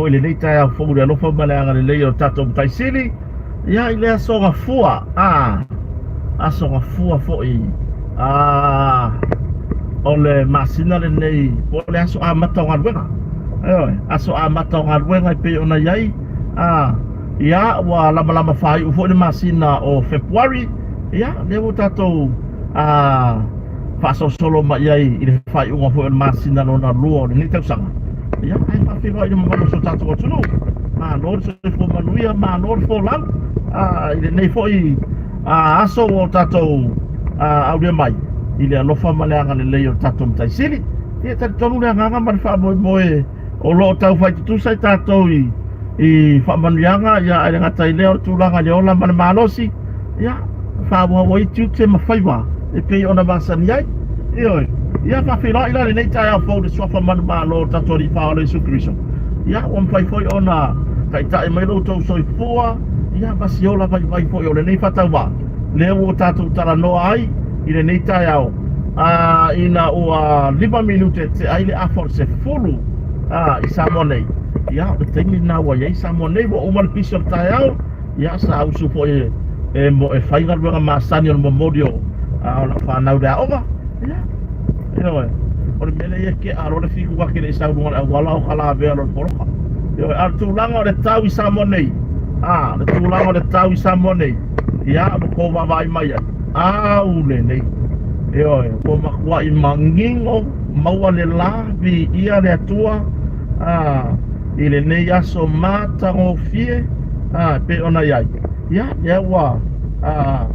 foi i lenei taeao fou i le alofa ma le agalelei o le tatou Matai Sili, ia i le aso Gafua, a, aso Gafua foi, a, o le masina lenei, po o le aso amata o galuega. Ioe, aso amata o galuega e pei ona i ai, a, ia, ua lamalama faaiu foi le masina o Fepuari, ia, lea ua tatou, a, faasolosolo mai ai i le faaiuga foi o le masina lona lua o lenei tausaga. Ia, ae faafeiloai i le mamalu o si o tatou atunuu. Malo le soifua manuia, malo le folau i lenei foi aso ua o tatou aulia mai i le alofa ma le agalelei o le tatou Matai Sili. Ia, e talitonu le agaga ma le faamoemoe o lo o taufai tutusa i tatou i i faamanuiaga, ia, ae le gata i lea o le tulaga i le ola ma le malosi, ia, faaauau ai tiute ma faiva e pei ona masani ai. Ioe. Ia faafeiloai la lenei taeao fou i le suafa manumalo o le tatou Alii Faaola Iesu Keriso. Ia, ua mafai foi ona taitai mai lo outou soifua, ia, ma si ola vaivai foi o lenei faatauvaa, lea ua tatou talanoa ai i lenei taeao, a, ina ua 5 minute tea ai le afa o le 10, a, i Samoa nei. Ia, o le taimi lena ua i ai Samoa nei, ua uma le pisi o le taeao, Ia, sa usu foi e, e, e fai galuega masani o le momoli o, a, o lau fanau i le aoga. Ia, ioe, o le mea lea ia kea loa le fiku ake le i sau luga o le auala o ka lavea loa le poloka. Ioe, a o le tulaga o le tau i Samoa nei, a, le tulaga o le tau i Samoa nei, ia, ua tou vaavaai mai ai, au lenei. Ioe, ua matuai manino, maua le la, viia le Atua, a, i lenei aso matagofie a, e pei ona i ai. Ia, lea ua, a,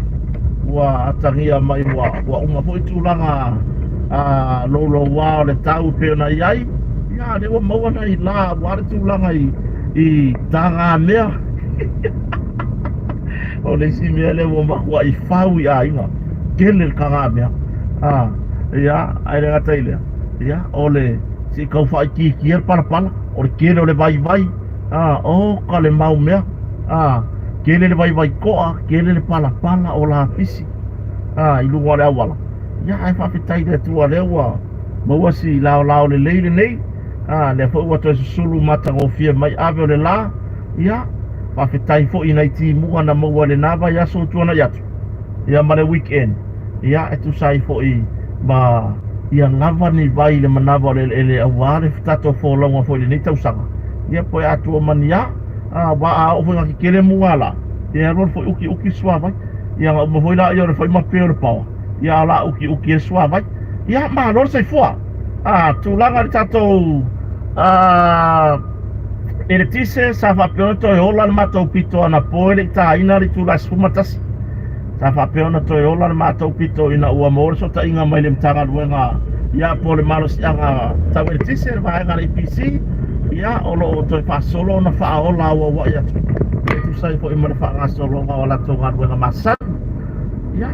ua atagia mai ua, ua uma foi tulaga a, louloua o le tau e pei ona i ai. Ia, lea ua maua nai la aua le tulaga i, i tagamea. O le isi mea lea ua matuai fau i aiga, tele le tagamea. A, ia, ae le gata i lea, ia, o le Se i tau faaitiitia le palapala, o le tele o le vaivai, a, oka le mau mea, a, tele le vaivai toa, tele le palapala o lapisi, a, i luga o le auala. Ia, ae faafetai i le Atua lea ua maua si laolao lelei lenei, a, lea foi ua toe susulu matagofie mai ave o le la, ia, faafetai foi i nai timuga na maua i lena vaiaso ua tuanai atu, ia ma le weekend. Ia, e tusa ai foi ma ia lava ni vai i le manava o le eleele aua le tatou folauga foi i lenei tausaga. Ia, po e atua ma ni a, a, aua a oo foi ina tetele muga la, ia e alualu foi utiuti le suavai. Ia, ona uma foi lea o le fai ma pe o le paoa, ia a o le a utiuti ai le suavai. Ia, malo le soifua. A, tulaga i le tatou, a, eletise, sa faapea ona toe ola le matou pito anapo e le i taina le itula e 11. Sa faapea ona toe ola le matou pito ina ua maua le sootaiga mai le Matagaluega ia po o le Malosiaga Tau Eletise, le vaega a le EPC, ia o lo o toe faasolo ona faaola auauai atu e tusa ai foi ma le faagasologa o a latou galuega masani. Ia,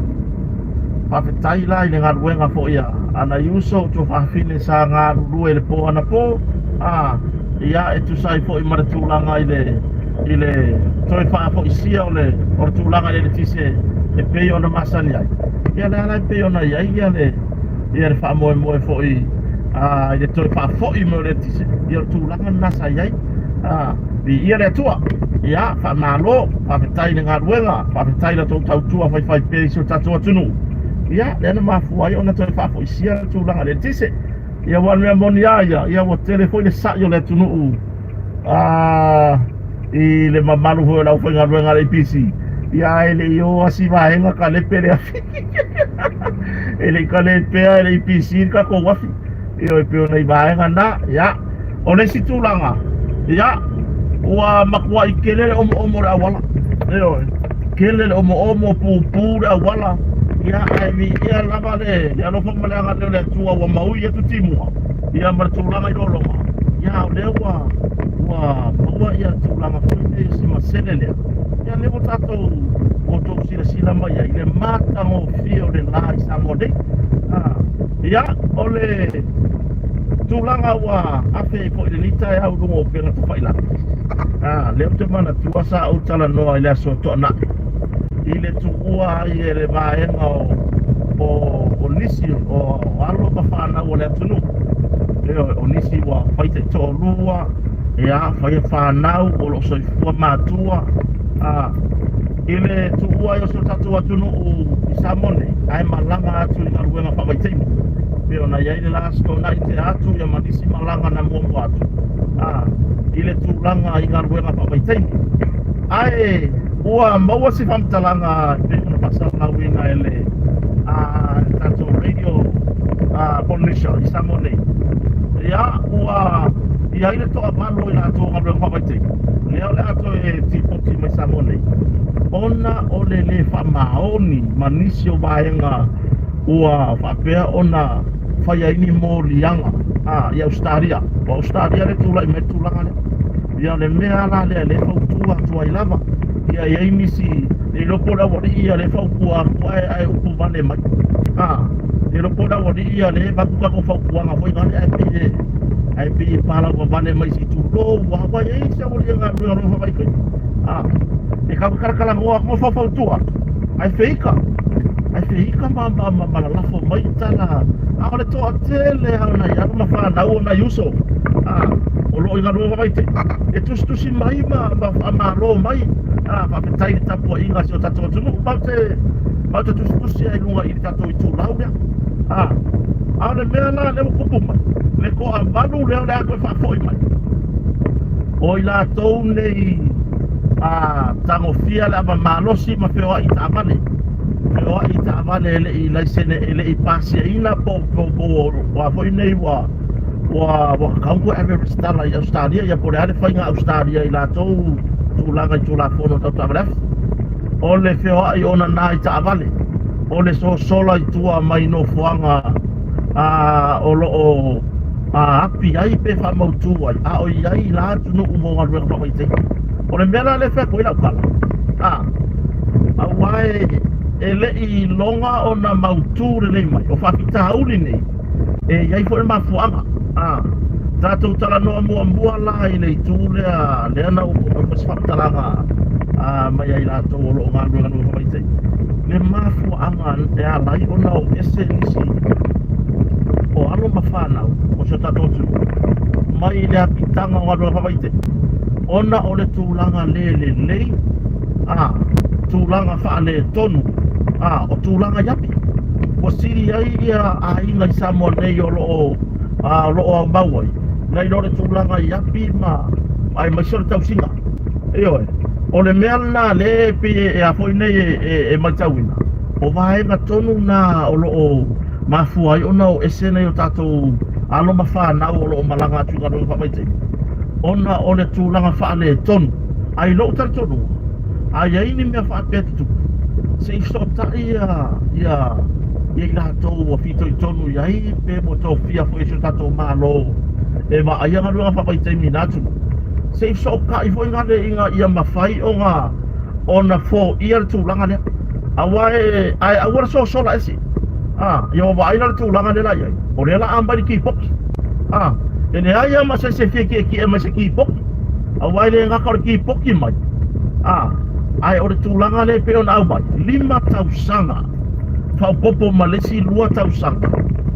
faafetai la i le galuega foi a nai uso o tuafafine sa galulue i le po anapo, a, ia e tusa ai foi ma le tulaga i le i le toe faafoisia o le o le tulaga i le eletise e pei ona masani ai. Ia lea la e pei ona i ai ia le ia le faamoemoe foi a i le toe faafoi mai o le eletise, ia o le tulaga lena sa i ai. A, viia le Atua. Ia, faamalo, faafetai i le galuega, faafetai i la tou tautua faifaipea i si o tatou atunuu. Ia, lea na mafua ai ona toe faafoisia le tulaga i le eletise. Ia, aua o le mea moni lava ia, ia ua tele foi le sa'i o le atunuu a i le mamalu foi o le aufaigaluega a le APC, ia ae le i o lava si vaega kalepe le afi. E le i kalepea e le APC le tatou afi. Ioe, pei o nai vaega na. Ia, o le isi tulaga, ia, ua matuai tele le omoomo o le auala. Ioe, tele le omoomo, pupu le auala. Ia, ae viia lava le alofa ma le agalelei o le Atua ua maui atu timuga, ia ma le tulaga i lologa. Ia, o lea ua ua maua ia tulaga foi nei o si masele lea. Ia, lea ua tatou ua outou silasila mai ai i le matagofie o le la i Samoa nei. Ah, ia, o le tulaga ua afe ai foi i lenei taeao i luga o upega tafailagi. Ah, lea ou te manatua sa ou talanoa i le aso Toanai i le tuua ai e le vaega o, o, o nisi o alo ma fanau o le atunuu. Ioe, o nisi ua fai taitoalua, Ia, faia fanau, o lo o soifua matua, a, i le tuua ai o si o tatou atunuu i Samoa nei, ae malaga atu i galuega faavaitaimi. Pei ona i ai le last tona'i tea atu ia ma nisi malaga na muamua atu, a, i le tulaga i galuega faavaitaimi. Ae ua maua se faamatalaga e pei ona faasalalauina e le a, tatou radio a, Polynesia i Samoa nei. Ia, ua i ai le toavalu o i latou o galuega faavaitaimi, lea o le a toe tipoti mai Samoa nei, ona o le lē faamaoni ma nisi o vaega ua faapea ona fai ai ni moliaga a, i Ausetalia. O Ausetalia lea e tulai mai ai le tulaga lea. Ia, o le mea la lea lea e fautua atu ai lava, ia i ai nisi, le iloa po o le aualii ia lea e fautua atu ae, ae upu vale mai. A, le iloa po o le aualii ia lea e avatu tatou fautuaga foi nale ae pei e, ae pei e palauvavale mai se tulou lava, aua e i ai isi aualii e galulue galue faavaitaimi. A, e tatou te talatalanoa atu ma faufautua atu, ae feika, ae feika ma, ma, ma, ma lalafo mai tala, a o le toatele lava o nai alo ma fanau o nai uso, a, o lo o i galuega faavaitaimi, e tusitusi mai ma, ma faamalo mai, a, faafetai i le tapuaiga a si o tatou atunuu. Matou te, matou te tusitusi lava i luga i le tatou itulau lea. A, a o le mea la lea ua tupu mai, le toavalu lea o le a toe faafoi mai, o i latou nei a tagofia le ava malosi ma feoai i taavale, feoai i taavale e le i laisene, e le i pasiaina po po po o a foi nei ua ua ua tatau ona toe ave resitala i Ausetalia, ia po o le a le faiga a Ausetalia i latou tulaga i Tulafono tau taavale afi. O le feoai onana i taavale, o le sosola i tua mai nofoaga a o lo o api ai pe faamautu ai, a o i ai la atunuu mo galuega faavaitaimi. O le mea la lea e fai atu ai lau tala, a, aua e, e le i iloga ona mautu lelei mai, o faafitauli nei, e i ai foi le mafuaaga. A, tatou talanoa muamua la i le itu lea, lea na ou oo foi se faamatalaga a, mai ai latou o lo o galulue galuega faavaitaimi, le mafuaaga e ala ai ona o ese nisi o alo ma fanau o si o tatou atunuu mai le apitaga o galuega faavaitaimi, ona o le tulaga le lelei, a, tulaga faaletonu, a, o tulaga i api. Ua sili ai ia aiga i Samoa nei o lo o, a, o lo o aumau ai, nai lo le tulaga i api ma, aemaise o le tausiga. Ioe, o le mea lena lea e pei e, e a foi nei e, e, e matauina, o vaega tonu na o lo o mafua ai ona o ese nei o tatou alo ma fanau o lo o malaga atu i galuega faavaitaimi, ona o le tulaga faaletonu. A i lou talitonuga, a i ai ni mea faapea tutupu, se i fesootai ia, ia, ia i latou ua fitoitonu i ai pe ua tofia foi e si o tatou Malo e vaaia galuega faavaitaimi i na atunuu, se i fesootai foi gale ina ia mafai ona, ona foia le tulaga lea. Aua e, ae aua le sosola ese. A, ia ua vaai la le tulaga lea la i ai, o lea la a aumai le kipoti. A, e leai lava ma se isi e fia tietie mai i se kipoti. Aua e le gata o le kipoti mai, a, ae o le tulaga lea e pei ona aumai, 5 tausaga faaopoopo ma le isi 2 tausaga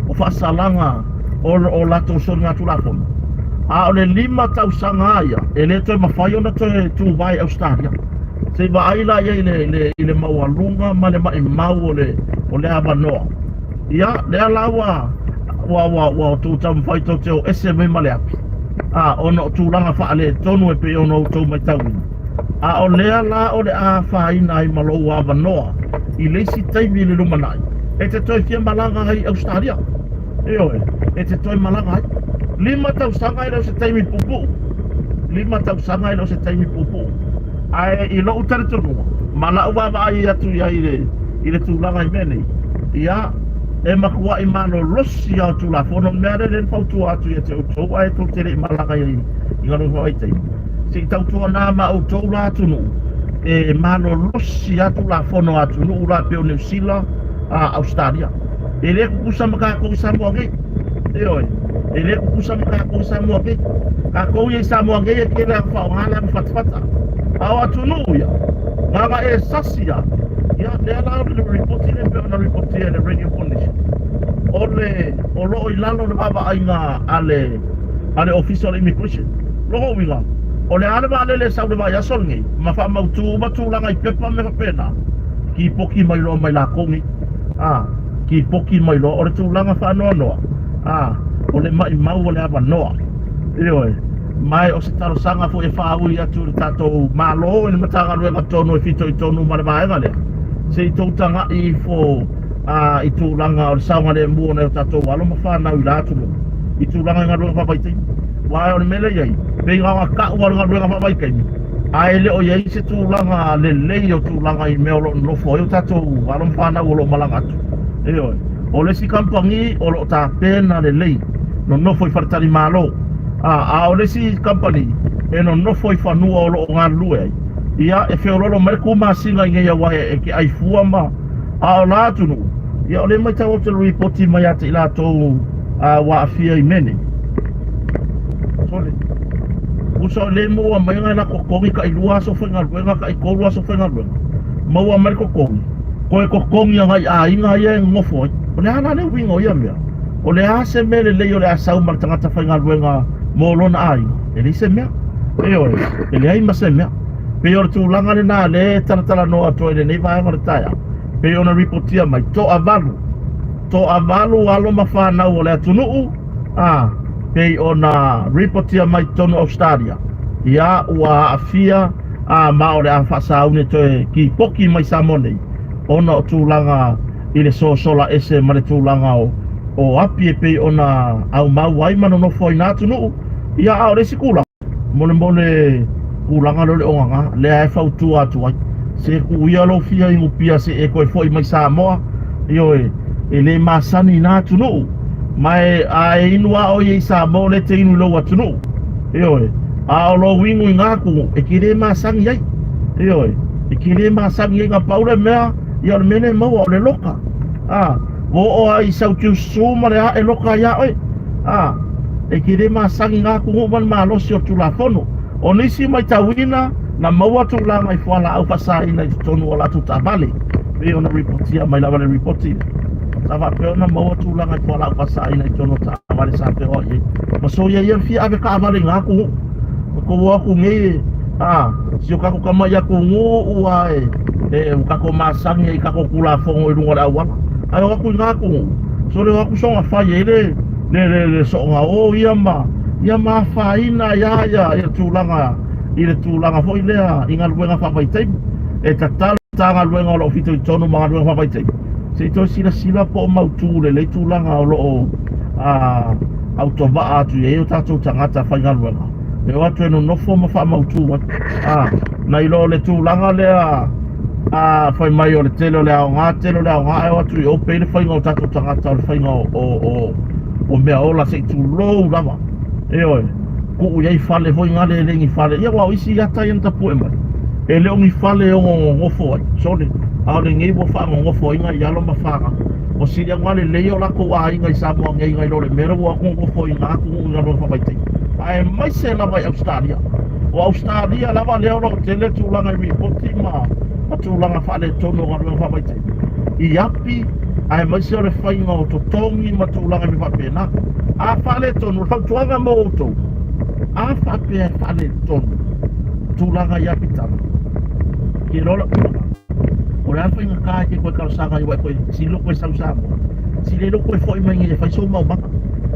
o faasalaga o, o latou soligatulafono. A o le 5 tausaga lava ia, e le toe mafai ona toe tuvae i Ausetalia. Se i vaai la i ai i le, le, i le maualuga ma le maimau o le, o le avanoa. Ia, lea la ua, ua, ua, ua outou taumafai tou te o ese mai ma le api, a, ona o tulaga faaletonu e pei ona outou matauina. A o lea la o le a afaina ai ma lou avanoa i le isi taimi i le lumanai, e te toe fia malaga ai i Ausetalia. Ioe, e te toe malaga ai. 5 tausaga e le o se taimi puupuu. 5 tausaga e le o se taimi puupuu. Ae i lou talitonuga, ma lau vaavaai atu i ai i le, i le tulaga i mea nei, ia, e matuai malolosi lava o Tulafono. O le mea lea lea na fautua atu ia te outou ae tou te le i malaga i galuega faavaitaimi, se i tautuana ma outou la atunuu, e malolosi lava Tulafono a atunuu la pei o Niu Sila, a Ausetalia. E le tutusa ma tatou i Samoa nei. Ioe, e le tutusa ma tatou i Samoa nei. Tatou ia i Samoa nei e tele lava faaaoga le ava fatafata. A o atunuu ia, na ona e sasi lava, ia lea la o le lipoti lea e pei ona lipotia e le Radio Polynesian, o le, o lo o i lalo o le vaavaaiga a le, a le Ofisa o le Immigration. Lona uiga, o le a le vaalele e sau i le vaiaso lenei ma faamautu uma tulaga i pepa ma mea faapena, kipoki mai loa mai lakou nei. A, kipoki mai loa. O le tulaga faanoanoa, a, o le maimau o le avanoa. Ioe. Ma o se talosaga foi e faaui atu i le tatou Malo i le Matagaluega tonu e fitoitonu ma le vaega lea, se i tou tagai ifo a, i tulaga o le saogalemu o nai o tatou alo ma fanau i la atunuu i tulaga i galuega faavaitaimi. Aua o le mea lea e i ai, pei na ona tau lava o le galuega faavaitaimi, ae le o i ai se tulaga lelei o tulaga i mea o lo o nonofo ai o tatou alo ma fanau o lo o malaga atu. Ioe. O le isi kamupani o lo o tapena lelei, nonofo i faletalimalo, a, a o le isi kamupani e nonofo i fanua o lo o galulue ai, ia, e feoloolo mai le tumasina i nei aua e te ai fua ma, a o la atunuu, ia o lea e matau atu i le lipoti mai ia te i latou a, ua aafia i mea nei. Sole. Tusa o lea e maua mai nai la totogi tai 2 aso faigaluega, tai 3 aso faigaluega, maua mai le totogi, toe totogi agai i aiga ia e nonofo ai. O le a la le uiga o ia mea? O le a se mea lelei o le a sau ma le tagata faigaluega mo lona aiga? E leai se mea. Ioe, e leai ma se mea. Pei o le tulaga lena lea e talatalanoa atu ai i lenei vaega o le taeao, pei ona ripotia mai, toavalu, toavalu alo ma fanau o le atunuu, a, pei ona ripotia mai totonu o Ausetalia, ia ua aafia, a, ma o le a faasauni e toe kipoki mai Samoa nei, ona o tulaga i le sosola ese ma le tulaga o api e pei ona aumau ai ma nonofo ai nā atunuu, ia a o le isi tulaga, molemole tulaga lea o le ogaga, lea e fautua atu ai, se tuu ia lou fia inupia se e toe foi mai Samoa, ioe, e le masani i nā atunuu, ma e, a e inu lava oe i Samoa o lea e te inu i lou atunuu, ioe, a o lou inu i nā atunuu, e te le masani ai, ioe, e te le masani ai, na pau le mea, Ia o le mea lea e maua o le loka. A, ua oo lava i sau tiusu ma le ae loka ai ia oe. A, e te le masani na atunuu ma le malosi o le Tulafono. O nisi matauina na maua tulaga i fualaau faasaina i totonu o latou taavale, pei ona ripotia mai lava le ripoti lea. Sa faapea ona maua tulaga i fualaau faasaina i totonu o taavale sa feoai ai. Ma soia ia le fia ave taavale i na atunuu. Ua o atu nei, a, si o tatou tama i atunuu a e, e ua tatou masani ai i tatou Tulafono i luga o le auala. Ae o atu i na atunuu, sole o atu soona fai ai le, le, le, le soona o ia ma, ia ma afaina ai lava ia, ia tulaga, i le tulaga foi lea i galuega faavaitaimi. E tatalo i Matagaluega o lo o fitoitonu ma galuega faavaitaimi, se i toe silasila po o mautu lelei tulaga o lo o, a, autovaa atu i ai o tatou tagata faigaluega e o atu e nonofo ma faamautu ai. A, nai lo le tulaga lea a fai mai o le tele o le aoga, tele o le aoga, ae o atu i o pei le faiga o tatou tagata o le faiga o, o, o, o mea ola se i tulou lava. Ioe, tuu i ai fale foi ngale e le ni fale. Ia, aua o isi ata ia na tapue mai, e le o ni fale e ono nonofo ai, sole, a o lenei ua faanonofo ai nai alo ma fanau. Ua sili atu lelei o latou aiga i Samoa nei nai lo le mea lea ua nonofo i na atunuu i galuega faavaitaimi, aemaise lava i Ausetalia. O Ausetalia lava lea o lo o tele tulaga i ripoti ma tulaga faaletonu o galuega faavaitaimi i api, aemaise o le faiga o totogi ma tulaga i mea faapena. A faaletonu, o le fautuaga mo outou, a faapea e faaletonu tulaga i apitaga, ke loa lau tulaga, o le a le faigata e te toe talosaga ai aua e toe sili lou toe sau i Samoa, sili ai lou toe foi mai nei e fai sou maumaga.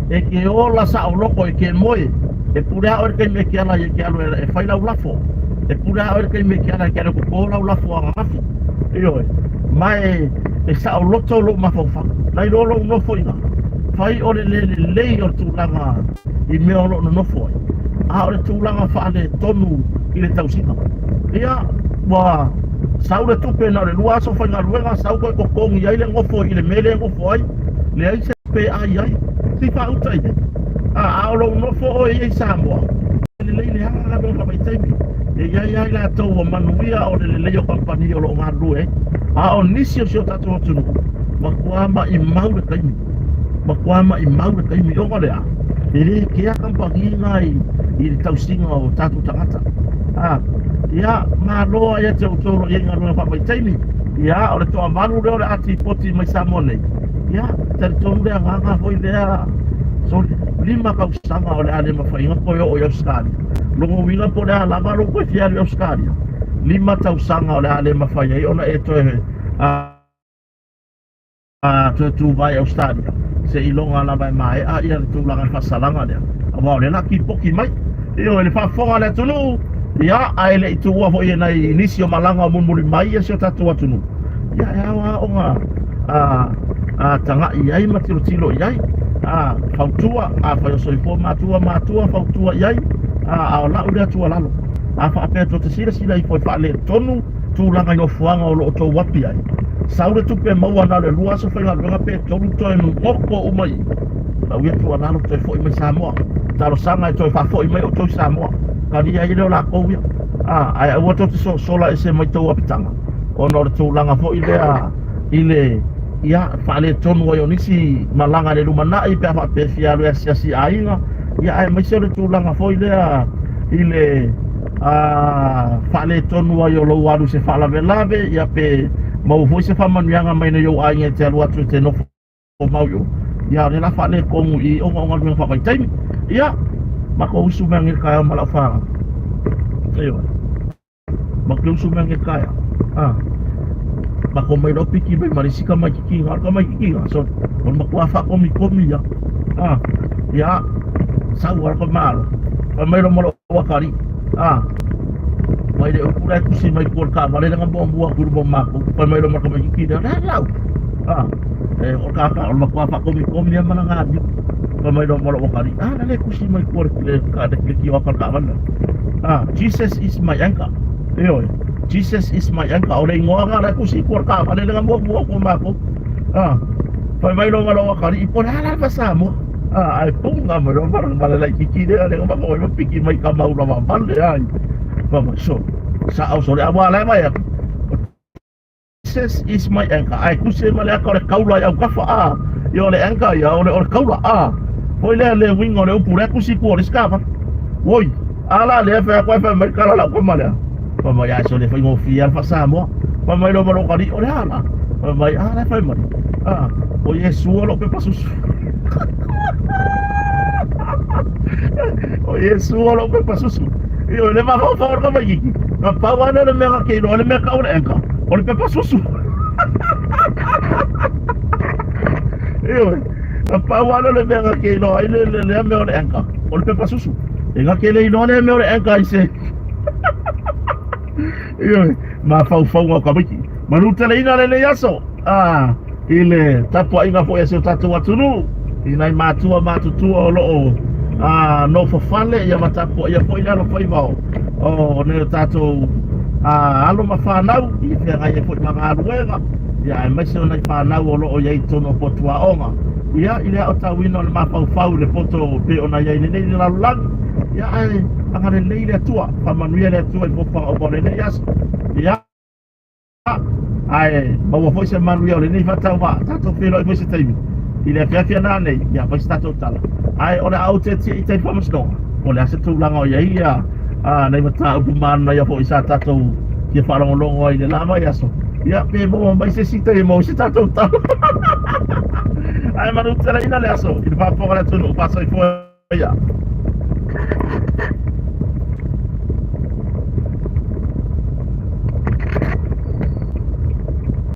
E te ola saoloto, e te moe, e pule lava oe i le taimi e te ala ai e te alu e fai lau lafo, e pule lava oe i le taimi e te ala ai e te alu e toto lau lafo ananafi. Ioe, ma e saoloto lou mafaufau. Nai lo lou nofo i ina, fai o le le lelei o le tulaga i mea o lo o nonofo ai, a o le tulaga faaletonu i le tausiga. Ia, ua sau le tupe na o le 2 aso faigaluega, sau toe totogi ai le nofo i le mea lea e nofo ai, leai se tupe e ai ai, se i faauta i ai. A, a o lou nofo oe ia i Samoa, e lelei leaga galuega faavaitaimi, e i ai lava i latou ua manuia o le lelei o kamupani o lo o galulue ai. A o nisi o si o tatou atunuu, matua maimau le taimi, matua maimau le taimi, ona o le a? E le kea kamupani na i le tausiga o tatou tagata. A, ia, malo lava ia te outou o lo o i ai i galuega faavaitaimi. Ia, o le toavalu lea o le a tipoti mai Samoa nei. Ia, e talitonu le agaga foi lea, sole, 5 tausaga o le a le mafai ona toe oo i Ausetalia. Lona uiga po o le a lava lou toe fia alu i Ausetalia, 5 tausaga o le a le mafai ai ona e toe toe tuvae i Ausetalia, seiloga lava e maea le tulaga i le faasalaga lea, aua o lea o le a kipoki mai. Ioe, le faafofoga a le atunuu, ia, ae le i tuua foi e nai nisi o malaga o mulimuli mai si o tatou atunuu, ia, e ao lava ona tagai i ai ma tilotilo i ai, fautua, afai o soifua matua, matua, fautua i ai, a o lau lea tuualalo, a faapea tou te silasila ifo e faaletonu tulaga i nofoaga o lo o outou api ai, sau le tupe maua na o le 2 aso faigaluega pe 3 toe goko uma i i, lau ia tuualalo toe foi mai Samoa, talosaga e toe faafoi mai outou i Samoa, talia ai lea o latou ia, ae aua tou te sosola ese mai tou apitaga, ona o le tulaga foi lea i le ia faaletonu ai o nisi malaga i le lumanai pe a faapea e fia alu e asiasi i aiga, ia aemaise o le tulaga foi lea i le faaletonu ai o lou alu i se faalavelave, ia pe maua foi se faamanuiaga mai nai ou aiga e te alu atu e te nofo mau i o, ia o lea la faaletonu i ona o galuega faavaitaimi. Ia, matou usu mai nei i le taeao ma lau fanau. Ioe. Matou usu mai nei i le taeao. A. Matou mai loa piki mai ma le isi tamaitiiti o le tamaitiiti so o le matua faakomikomi ia. A. Ia, sau lava le malo. Fai mai loa ma lou atalii. A. Mai le upu la e tusi mai tua o le taavale lea na muamua atu i luma o matou. Fai mai loa ma le tamaitiiti lea, o le a lau? A. E, o le kaka, o le matua faakomikomi lava ma lana amio. Fai mai loa ma lou atalii, a, la le tusi mai tua o le tioata o le taavale lea. A, Jesus is my anchor. Ioe, Jesus is my anchor. O le igoa lena la e tusi i tua o le taavale lea na muamua atu o matou. A, fai mai loa ma lou atalii, po o le a la le faa-Samoa? A, ae puga mai loa ma le laitiiti lea, lea na matou ai ma piki mai i tama ula vavale ai. Fai mai, sole, sao sole, aua la e vaai atu, Jesus is my anchor. Ae tusi ai ma le aka o le kaula i autafa, a. Ia o le anchor ia, o le, o le kaula, a. Foi lea le uiga o le upu lea tusi i tua o le isi taavale. Oi, a la lea fai atu ai fai mai kala lau tama lea. Fai mai, ai sole faigofie lava le faa-Samoa. Fai mai loa ma lou atalii, o le a la? Fai mai, a la e fai mai. A, o Iesu o lou pepa susu. O Iesu o lou pepa susu. Ioe, le mafaufau o le tamaitiiti, na pau lava lea o le mea na te iloa ai le mea tau o le anchor, o le pepa susu. Ioe, na pau lava lea o le mea na te iloa ai le, le, lea mea o le anchor, o le pepa susu. E na te le iloa lea mea o le anchor i se Ioe, mafaufauga o tamaiti. Manuteleina lenei aso, a, i le tapuaiga foi a si o tatou atunuu, i nai matua matutua o lo o a, nofo fale, ia ma tapuaia foi le alofaiva o, o nai o tatou a, alo ma fanau, i feagai ai foi ma galuega, ia aemaise o nai fanau o lo o i ai i totonu o potu aoga. Ia, i le aotauina o le mafaufau i le poto pei ona i ai lenei le lalolagi, ia ae agalelei le Atua, faamanuia le Atua i fofoga uma o lenei aso. Ia, ae maua foi se manuia o lenei faatauvaa, tatou feiloai foi se taimi i le afiafi a nanei, ia fai se tatou tala. Ae o le a ou tietie i tai faamasinoga, po o le a se tulaga o i ai ia nai mataupu manaia foi sa tatou fia faalogologo ai i le la vaiaso. Ia, pe maua mai se isi taimi e maua ai se tatou tala. Ae manuteleina le aso i le faafofoga a le atunuu, faasoifua ia.